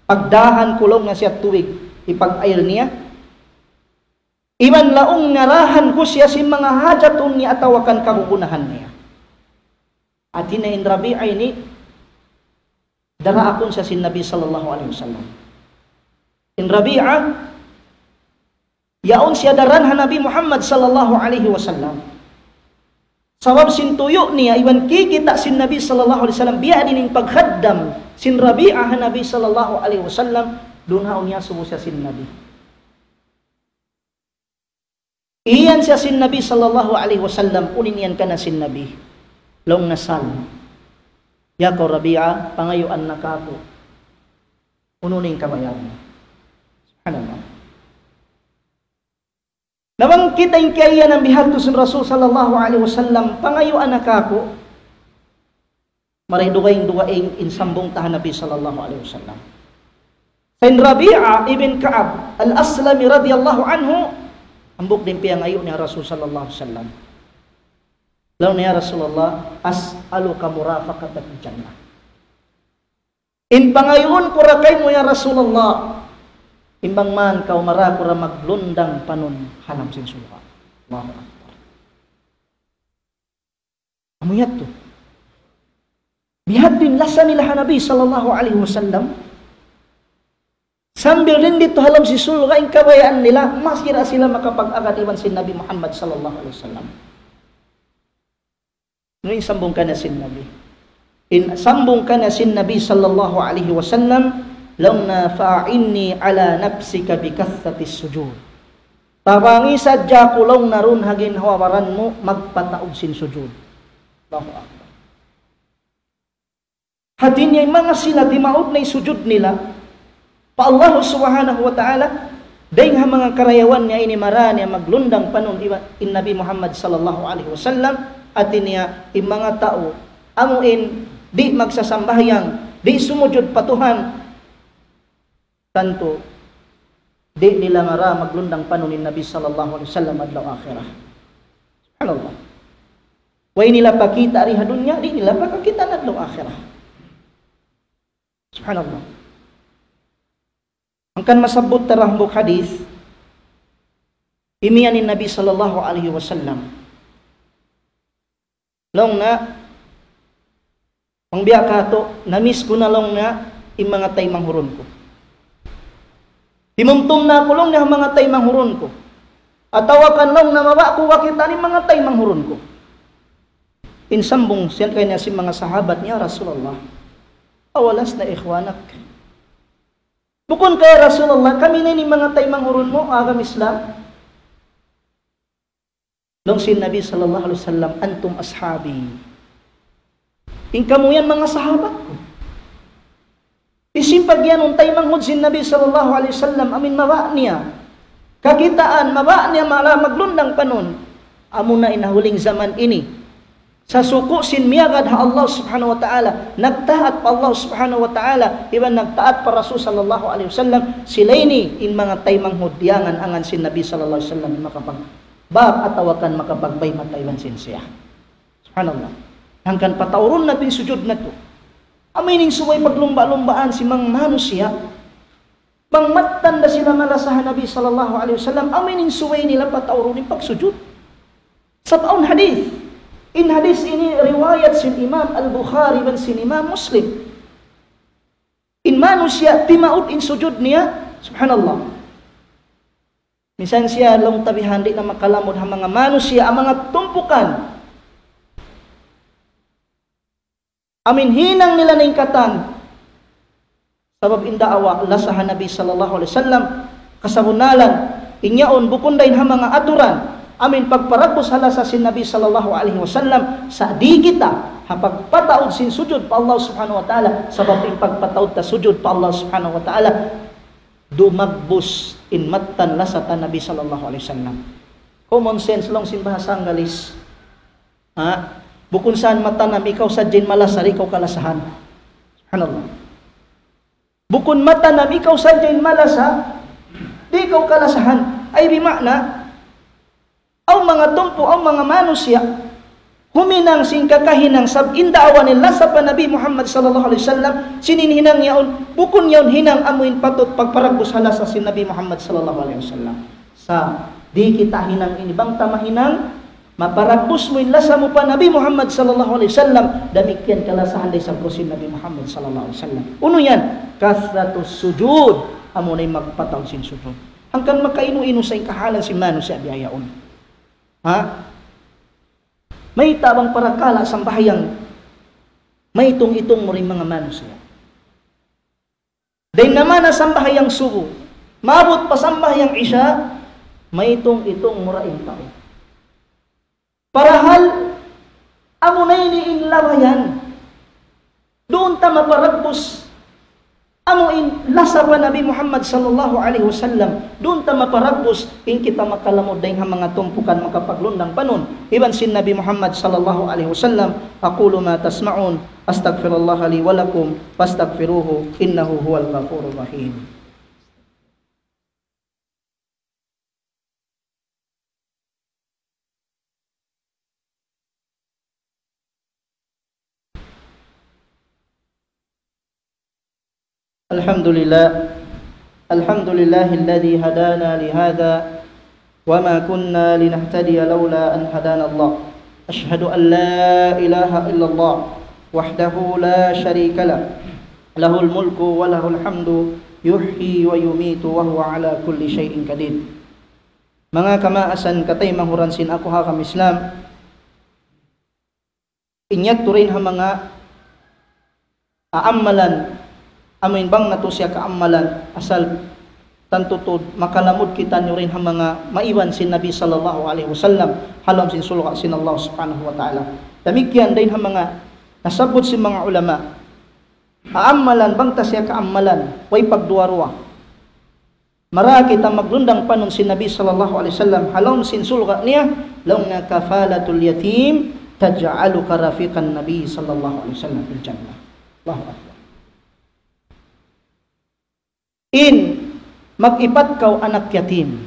pagdahan ku laung niya siya tubig, hipag-air niya. Iban laung niya dahan ku siya sin manga hajatun niya atawa kan kagunahan niya. Hāti niya in Rabi'ah ini, daraakun siya sin Nabi sallallahu alayhi wasallam. In Rabi'ah, yaun siya daran ha Nabi Muhammad sallallahu alayhi wasallam. Sabab sin tuyu' niya, iban kikita' sin Nabi sallallahu alayhi wasallam, biya' diin in pagkhaddam sin Rabi'ah ha Nabi sallallahu alayhi wasallam, duun ha yaun niya subu siya sin Nabi. Iyan siya sin Nabi sallallahu alayhi wasallam, unu in iyan kaniya sin Nabi. Laung niya, sal. Ya kaw Rabi'ah, pangayuan na kāku'. Unu in kabayaan mu. Subhanallah. Na bang kita in kaiyanan bihādtu sin Rasul sallallahu alayhi wasallam, pangayuan na kāku'. Mari dugaing-dugaing in sambung ta ha Nabi sallallahu alayhi wasallam. Sa' in Rabi'ah ibn Ka'ab al-Aslami radiyallahu anhu, hambuuk da in piyangayu' niya ha Rasul sallallahu alayhi wasallam. Laung niya, "Ya Rasulullah, as'aluka murafaqataka fil jannah." In pangayuun ku ra kaymu, ya Rasulullah, in bang man kaw mara ku ra maglundang panun ha lawm sin surga'. Allahu Akbar. Amu yadtu. Bihādtu in lasa nila ha Nabi sallallahu alayhi wasallam. Sambil didtu ha lawm sin surga' in kabayaan nila, masi ra sila makapag-agad iban sin Nabi Muhammad sallallahu alayhi wasallam. Unu in sambung kaniya sin Nabi? In sambung kaniya sin Nabi sallallahu alayhi wasallam, laung niya, "فأعني على نفسك بكثرة السجود." Tabangi sadja aku laung niya duun ha ginhawa-baran mu magpataud sin sujud. Allahu Akbar. Hāti niya in manga sila timaud na in sujud nila pa Allah Subhanahu wa Ta'ala, dayng ha manga karayawan niya ini mara niya maglundang panun iban in Nabi Muhammad sallallahu alayhi wasallam, hāti niya in manga tau amu in di' magsasambahayang, di' sumujud pa Tuhan, tantu di' nila mara maglundang panun in Nabi sallallahu alayhi wasallam adlaw akhirat. Subhanallah. Way nila pakita' di ha dunya, di' nila pakakita' adlaw akhirat. Subhanallah. Hangkan masabbut ta ra hambuuk hadith, imiyan in Nabi sallallahu alayhi wasallam. Laung niya, bang biya' katu', na-miss ku na laung niya in manga taymanghud ku. Himumtum na aku laung niya ha manga taymanghud ku. Atawa kan laung niya mabaya' ku kakitaan in manga taymanghud ku. In sambung siya kaniya sin manga sahabat niya, "Ya Rasulullah, أولسنا إخوانك؟" Bukun ka, ya Rasulullah, kami na ini manga taymanghud mu, agama Islam? Laung sin Nabi sallallahu alayhi wasallam, "أنتم أصحابي." In kamu yan manga sahabat ku. Hisiyu in pag'iyanun taymanghud sin Nabi sallallahu alayhi wasallam, amu in mabaya' niya kakitaan, mabaya' niya mara maglundang panun. Amuna in ha huling jaman ini. Sa' suku' sin miyagad ha Allah subhanahu wa ta'ala, nagtaat pa Allah subhanahu wa ta'ala, iban nagtaat pa Rasul sallallahu alayhi wasallam, sila ini in manga taymanghud diyangan-angan sin Nabi sallallahu alayhi wasallam, makapag- bab atawa kan makapagbay mata iban sin siya. Subhanallah. Hangkan pataurun natu' in sujud natu'. Amu ini in subay paglumba'-lumbaan sin manga manusiya'. Bang mattan da sila malasa ha Nabi sallallahu alayhi wasallam, amu ini in subay nila pataurun in pagsujud. Sabab awn hadith. In hadith ini riwayat sin Imam Al-Bukhari iban sin Imam Muslim. In manusiya' timaud in sujud niya, subhanallah. Minsan siya laung ta bihan di' na makalamud ha manga manusiya', ha manga tumpukan. Amu in hinang nila na in katan. Sabab in da'wa lasa ha Nabi sallallahu alayhi wasallam, kasabunnalan, in yaun bukun dayn ha manga aturan, amu in pagparagbus ha lasa sin Nabi sallallahu alayhi wasallam, sa' di' kita, ha pagpataud sin sujud pa Allah subhanahu wa ta'ala, sabab in pagpataud ta sujud pa Allah subhanahu wa ta'ala, dumagbus in mattan lasa ta Nabi sallallahu alayhi wasallam. Common sense laung sin bahasa Anggalis. Ha? Bukun sa matanam ikaw sadja in malasa, di' ikaw kalasahan. Subhanallah. Bukun matanam ikaw sadja in malasa, di' ikaw kalasahan. Ay bima'na, awn manga tumpu, awn manga manusiya', huminang sin kakahinang sabab in da'wa nila lasa pa Nabi Muhammad sallallahu alayhi wasallam, sin in hinang yaun, bukun yaun hinang amu in patut pagparagbus ha lasa sin Nabi Muhammad sallallahu alayhi wasallam. Sa' di' kita hinang ini, bang ta mahinang, maparagbus mu in lasa mu pa Nabi Muhammad sallallahu alayhi wasallam, damikkiyan kalasahan da isab kaw sin Nabi Muhammad sallallahu alayhi wasallam. Unu yan? Kathratus sujud, amu na in magpataud sin sujud. Hangkan makainu-inu sa in kahalan sin manusiya' biya' yaun. Ha? Mayta' bang parakala' sambahayang maitung-itung mu da in manga manusiya'. Dayn na mana sambahayang subu, maabut pa sambahayang isya, maitung-itung mu da in tau. Parahal, amu na ini in labayan. Duun ta maparagbus. Amu in lasa pa Nabi Muhammad sallallahu alayhi wasallam. Duun ta maparagbus, in kita makalamud dayn ha manga tumpukan makapaglundang panun iban sin Nabi Muhammad sallallahu alayhi wasallam. أقول ما تسمعون، أستغفر الله لي ولكم، فاستغفروه، إنه هو الغفور الرحيم. الحمد لله. الحمد لله الذي هدانا لهذا وما كنا لنهتدي لولا أن هدانا الله. أشهد أن لا إله إلا الله وحده لا شريك له، له الملك وله الحمد يحيي ويميت وهو على كل شيء قدير. Manga kamaasan, kataymanghuran sin aku ha agama Islam, in yadtu dayn ha manga aammalan, amu in bang natu' siya kaammalan, asal tantu tuud makalamud kitaniyu dayn ha manga maiban sin Nabi sallallahu alayhi wasallam, ha lawm sin surga' sin Allah subhanahu wa ta'ala. Damikkiyan dayn ha manga nasabbut sin manga ulama, aammalan, bang ta siya kaammalan, way pagduwa-ruwa. Mara kita maglundang panun sin Nabi sallallahu alayhi wasallam, ha lawm sin surga' niya, laung niya كفالة اليتيم تجعلك رفيق النبي صلى الله عليه وسلم في الجنة. Allahu Akbar. In mag-ipat kaw anak yatim,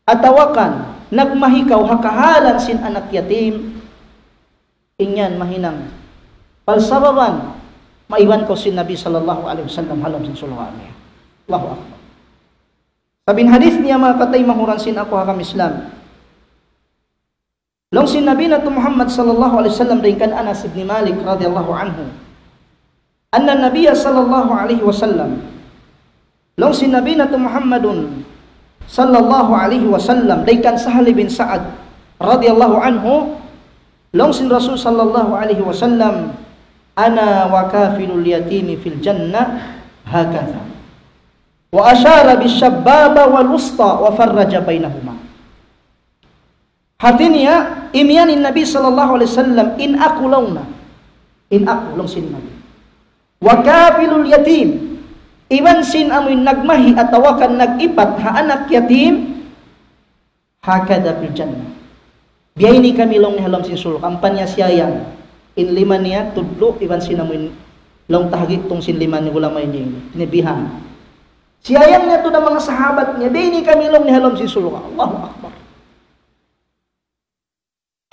atawa kan nagmahi kaw ha kahalan sin anak yatim, in yan mahinang palsababan, maiban kaw sin Nabi sallallahu alayhi wasallam ha lawm sin surga' niya. Allahu Akbar. Sabab in hadith niya, manga kataymanghuran sin aku ha agama Islam. Laung sin Nabi natu' Muhammad sallallahu alayhi wasallam dayn kan Anas ibn Malik radiyallahu anhu, أن النبي صلى الله عليه وسلم, laung sin Nabi natu' Muhammadun sallallahu alayhi wasallam, dayn kan Sahal bin Sa'ad radiyallahu anhu, laung sin Rasul sallallahu alayhi wasallam, أنا وكافل اليتيم في الجنة هكذا، وأشار بالسبابة والوسطى وفرج بينهما. Hati niya, imiyan in Nabi sallallahu alayhi wasallam, in aku laung niya. In aku laung sin Nabi. وكافل اليتيم. Iban sin amu in nagmahi atawa kan nag-ipat ha anak yatim, هكذا في الجنة. Biya' ini kami laung niya ha lawm sin surga', ampa niya siyayang. In lima niya, tudlu, iban sin amu in laung tahagit tung sin lima niya ulama ini. Ini bihan. Siyayang niya tuud in manga sahabat niya, biya' ini kami laung niya ha lawm sin surga'. Allahu Akbar.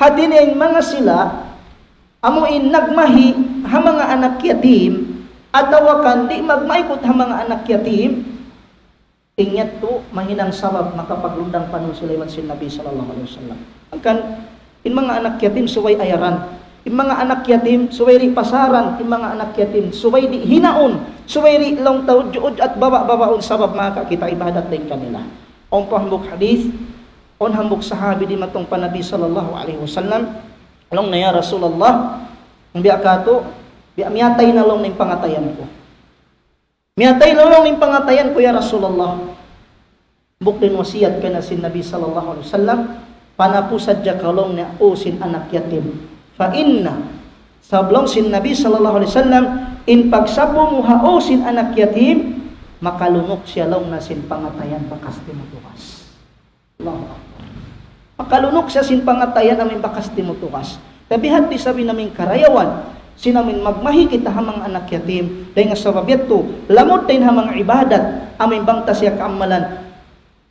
Hati niya in manga sila, amu in nagmahi ha manga anak yatim, atawa kan di' magmaikut ha manga anak yatim, in yadtu mahinang sabab makapaglundang panun sila iban sin Nabi sallallahu alayhi wasallam. Hangkan, in manga anak yatim subay ayaran. In manga anak yatim subay di' pasaran. In manga anak yatim subay di' hinaun. Subay di' laung ta udju-udju at baba'-babaun sabab makakita' ibadat dayn kanila. Awn pa hambuuk hadith, awn hambuuk sahabi dimatung pa Nabi sallallahu alayhi wasallam. Laung niya, "Ya Rasulullah, in biya' katu', biya' miyatay na laung in pangatayan ku. Miyatay na laung in pangatayan ku, ya Rasulullah." Hambuuk in wasiyat kaniya sin Nabi sallallahu alayhi wasallam, "Panapu sadja kaw," laung niya, "u sin anak yatim. Fa inna," sabab laung sin Nabi sallallahu alayhi wasallam, "In pagsapu mu ha u sin anak yatim, makalunuk siya," laung niya, "sin pangatayan bakas timutugas." Allahu Akbar. Makalunuk siya sin pangatayan amu in bakas timutugas. Tabihat di' sabi namin karayawan, sin amu in magmahi kita ha manga anak yatim, dayn ha sabab yadtu, lamud dayn ha manga ibadat, amu in bang ta siya kaamalan,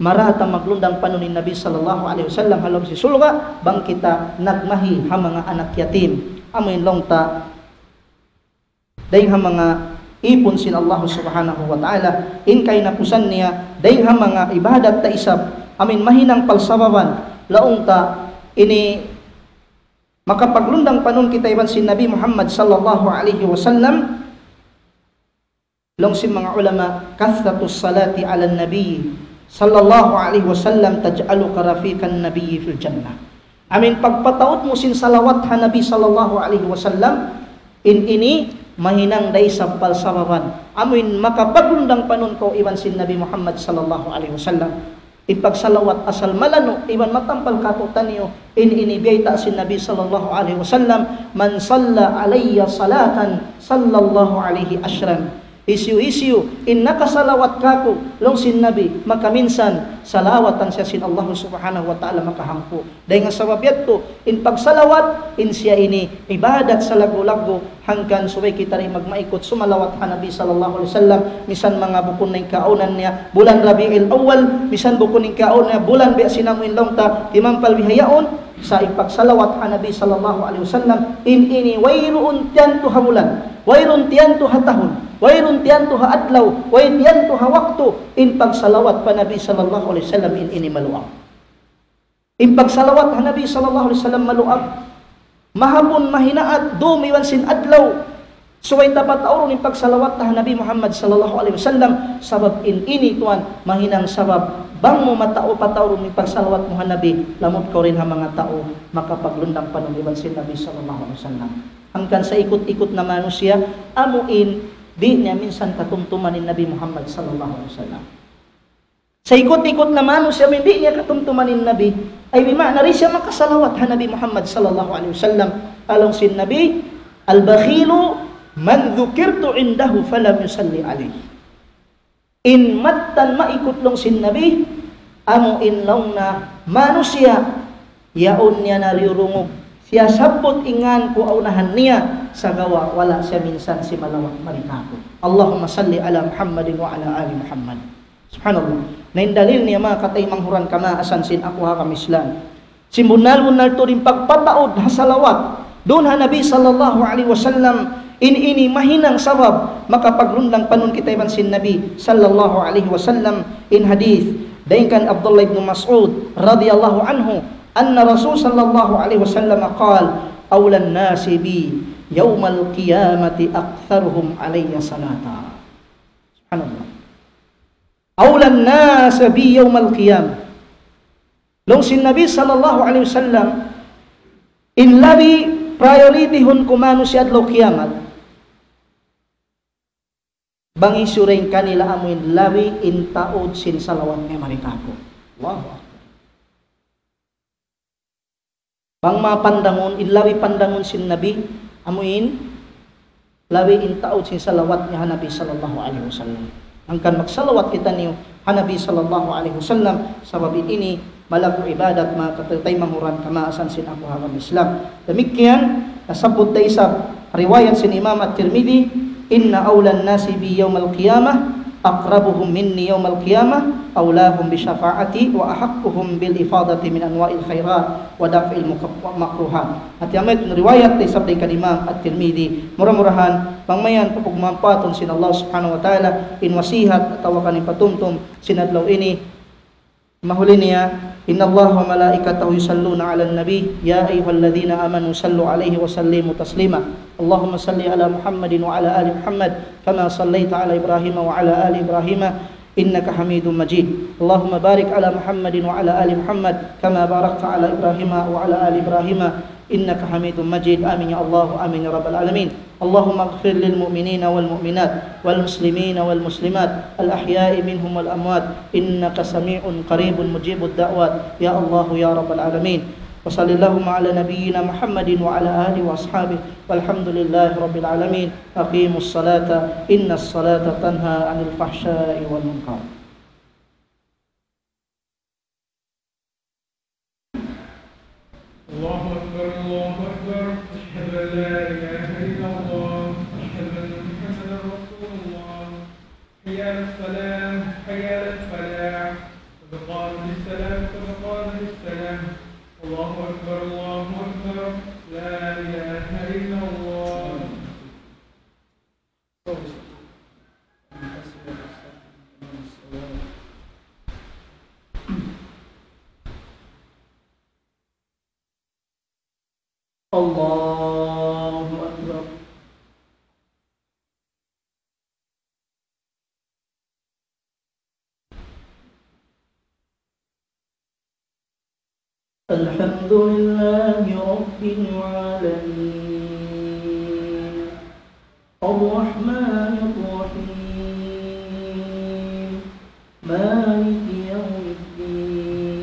marayaw ta maglundang panun in Nabi sallallahu alayhi wasallam ha lawm sin surga', bang kita nagmahi ha manga anak yatim, amu in laung ta dayn ha manga ipun sin Allah Subhanahu wa Ta'ala, in kahinapusan niya, dayn ha manga ibadat ta isab, amu in mahinang palsababan, laung ta, ini makapaglundang panun kita iban sin Nabi Muhammad sallallahu alayhi wasallam, laung sin manga ulama, كثرة الصلاة على النبي صلى الله عليه وسلم تجعلك رفيق النبي في الجنة. Amu in pagpataud mu sin salawat ha Nabi sallallahu alayhi wasallam, in ini mahinang da isab palsababan. Amu in makapaglundang panun kaw iban sin Nabi Muhammad sallallahu alayhi wasallam. In pagsalawat asal malanu', iban matampal katu'taniyu, in ini biyayta' sin Nabi sallallahu alayhi wasallam, من صلى علي صلاة صلى الله عليه عشرا. Hisiyu-hisiyu in nakasalawat kāku', laung sin Nabi, maka minsan salawatan siya sin Allah Subhanahu wa Ta'ala makahangpu'. Dayn ha sabab yadtu, in pagsalawat, in siya ini ibadat salaggu'-laggu', hangkan subay kita di' magmaikut sumalawat ha Nabi sallallahu alayhi wasallam, misan manga bukun na in kaawnan niya bulan Rabiul Awwal, misan bukun in kaawnan niya bulan biya' sin amu in laung ta timampal bihaun, sa' in pagsalawat ha Nabi sallallahu alayhi wasallam, in ini wayruun tiyantu ha bulan, wayruun tiyantu ha tahun, wayruun tiyantu ha adlaw, way tiyantu ha waktu, in pagsalawat pa Nabi sallallahu alayhi wasallam, in ini maluag. In pagsalawat ha Nabi sallallahu alayhi wasallam maluag. Mahapun, mahinaat, dum iban sin adlaw. Subay ta pataurun in pagsalawat ha Nabi Muhammad sallallahu alayhi wasallam. Sabab in ini tuwan, mahinang sabab. Bang mu matau pataurun in pagsalawat mu ha Nabi, lamud kaw dayn ha manga tau makapaglundang panun iban sin Nabi sallallahu alayhi wasallam. Hangkan sa' ikut-ikut na manusiya', amu in di' niya minsan katumtuman in Nabi Muhammad sallallahu alayhi wasallam. Sa' ikut-ikut na manusiya' amu in di' niya katumtuman in Nabi, ay bima'na di' siya makasalawat ha Nabi Muhammad sallallahu alayhi wasallam. Laung sin Nabi, البخيل من ذكرت عنده فلم يصل علي. In mattan maikut, laung sin Nabi, amu in laung niya manusiya', yaun niya na diyurungug. Siyabbut in ngan ku ha unahan niya, sagawa' wala' siya minsan simalawat mari kāku'. اللهم صل على محمد وعلى آل محمد. Subhanallah. Na in dalil niya, manga kataymanghuran kamaasan sin aku ha agama Islam. Sin bunnal-bunnal tuud in pagpataud ha salawat duun ha Nabi sallallahu alayhi wasallam, in ini mahinang sabab makapaglundang panun kita iban sin Nabi sallallahu alayhi wasallam. In hadith dayn kan Abdullah ibn Mas'ud radiyallahu anhu, أن رسول صلى الله عليه وسلم قال: أولى الناس بي يوم القيامة أكثرهم علي صلاة. Subhanallah. أولى الناس بي يوم القيامة. Laung sin Nabi sallallahu alayhi wasallam, in labi priority-hun ku manusiya' adlaw kiyamat, bang hisiyu dayn kanila amu in labi in taud sin salawat niya mari kāku'. Allahu Akbar. Bang mapandangun, in labi pandangun sin Nabi, amu in labi in taud sin salawat niya ha Nabi sallallahu alayhi wasallam. Hangkan magsalawat kitaniyu ha Nabi sallallahu alayhi wasallam, sabab in ini malaggu' ibadat, manga kataymanghuran kamaasan sin aku ha agama Islam. Damikkiyan, nasabbut da isab riwayat sin Imam At-Tirmidhi, إن أولى الناس بي يوم القيامة أقربهم مني يوم القيامة أولاهم بشفاعتي وأحقهم بالإفاضة من أنواع الخيرات ودفع المكروهات. Hati amu yadtu in riwayat, isab dayn kan Imam At-Tirmidhi. Mura-murahan, bang mayan papagmampaatun sin Allah Subhanahu wa Ta'ala in wasihat atawa kan in patumtum sin adlaw ini. Mahuli niya, إن الله وملائكته يصلون على النبي يا أيها الذين آمنوا صلوا عليه وسلموا تسليما. اللهم صل على محمد وعلى آل محمد كما صليت على إبراهيم وعلى آل إبراهيم إنك حميد مجيد. اللهم بارك على محمد وعلى آل محمد كما باركت على إبراهيم وعلى آل إبراهيم إنك حميد مجيد. آمين يا الله، آمين يا رب العالمين. اللهم اغفر للمؤمنين والمؤمنات والمسلمين والمسلمات الأحياء منهم والأموات إنك سميع قريب مجيب الدعوات. يا الله يا رب العالمين. وصل اللهم على نبينا محمد وعلى آله وأصحابه والحمد لله رب العالمين. أقيموا الصلاة إن الصلاة تنهى عن الفحشاء والمنكر. الله أكبر، الله أكبر. أشهد أن لا إله إلا الله. أشهد أن محمدا رسول الله. حي على الصلاة، حي على الفلاح. قد قامت الصلاة، قد قامت الصلاة. الله أكبر، الله أكبر. لا إله إلا الله. الله أكبر. الحمد لله رب العالمين. الرحمن الرحيم. مالك يوم الدين.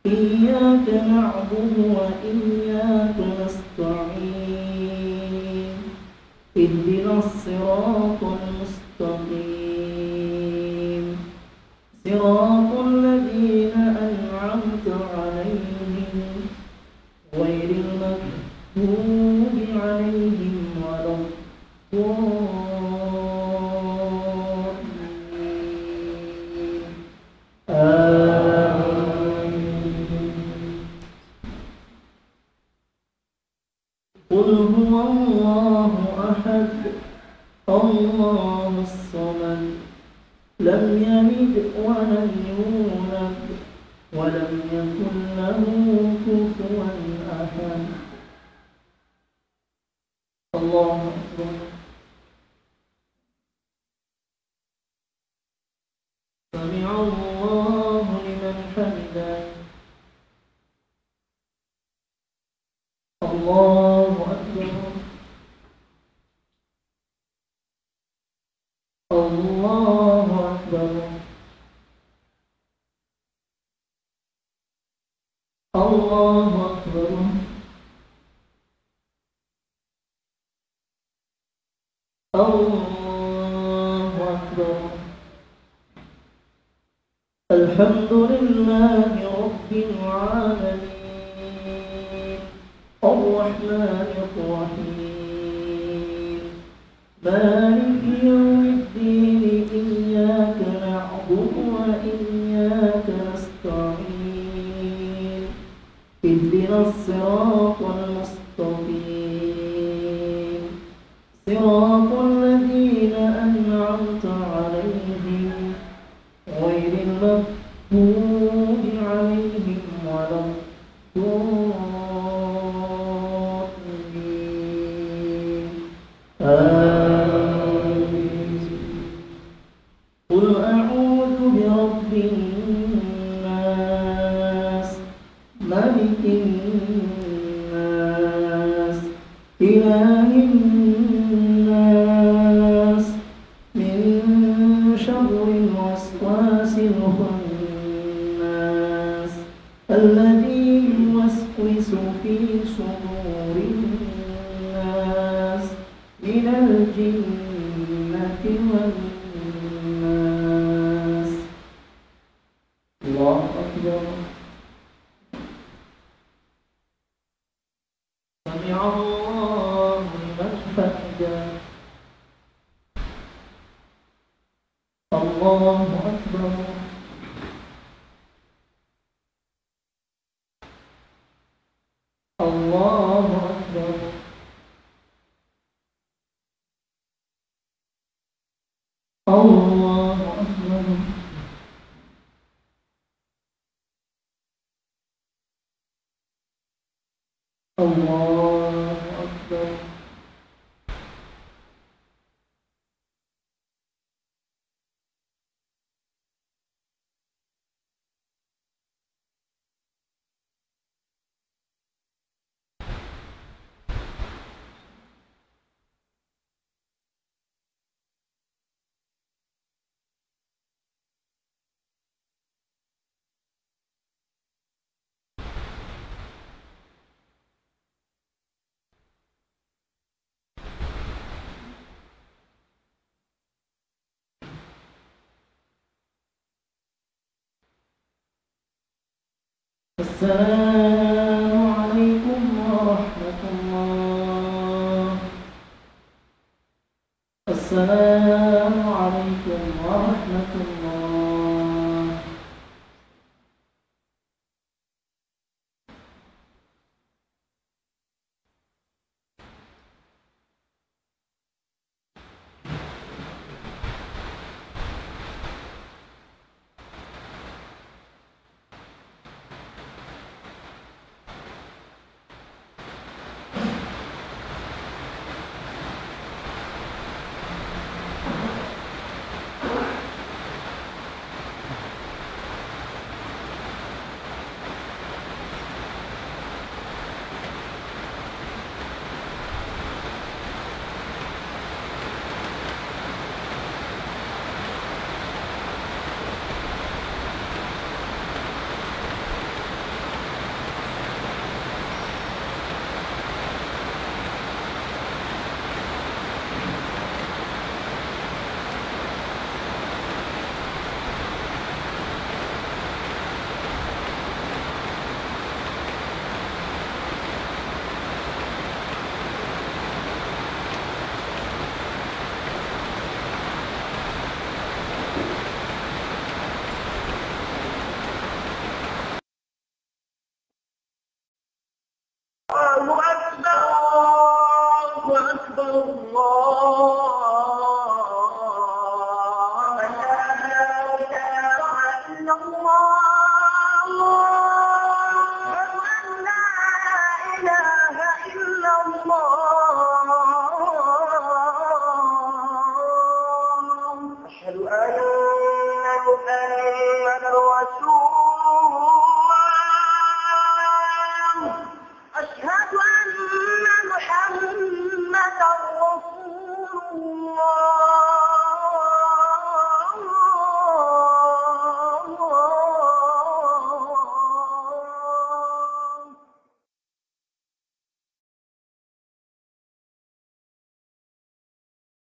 إياك نعبد وإياك نستعين. اهدنا الصراط المستقيم. صراط الذين أنعمت عليهم غير المغضوب عليهم ولا الضالين. آمين. قل هو الله أحد، الله الصمد، لم يلد ولم يولد، ولم يكن له كفوا أحد. الله أكبر. سمع الله لمن حمده. الله أكبر. الله أكبر. الله أكبر. الله أكبر. الحمد لله رب العالمين. الرحمن الرحيم. مالك يوم الدين. إياك نعبد وإياك نستعين. اهدنا الصراط المستقيم. صراط الذين أنعمت عليهم غير المغضوب عليهم ولا الضالين. آمين. قل أعوذ برب الناس، ملك الناس، إله الناس، من شر الوسواس الخناس، الذي يوسوس في صدور الناس، من الجنة والناس. الله أكبر. سمع الله لمن حمده. الله أكبر. الله أكبر. الله أكبر. الله أكبر. السلام عليكم ورحمة الله. السلام عليكم ورحمة الله.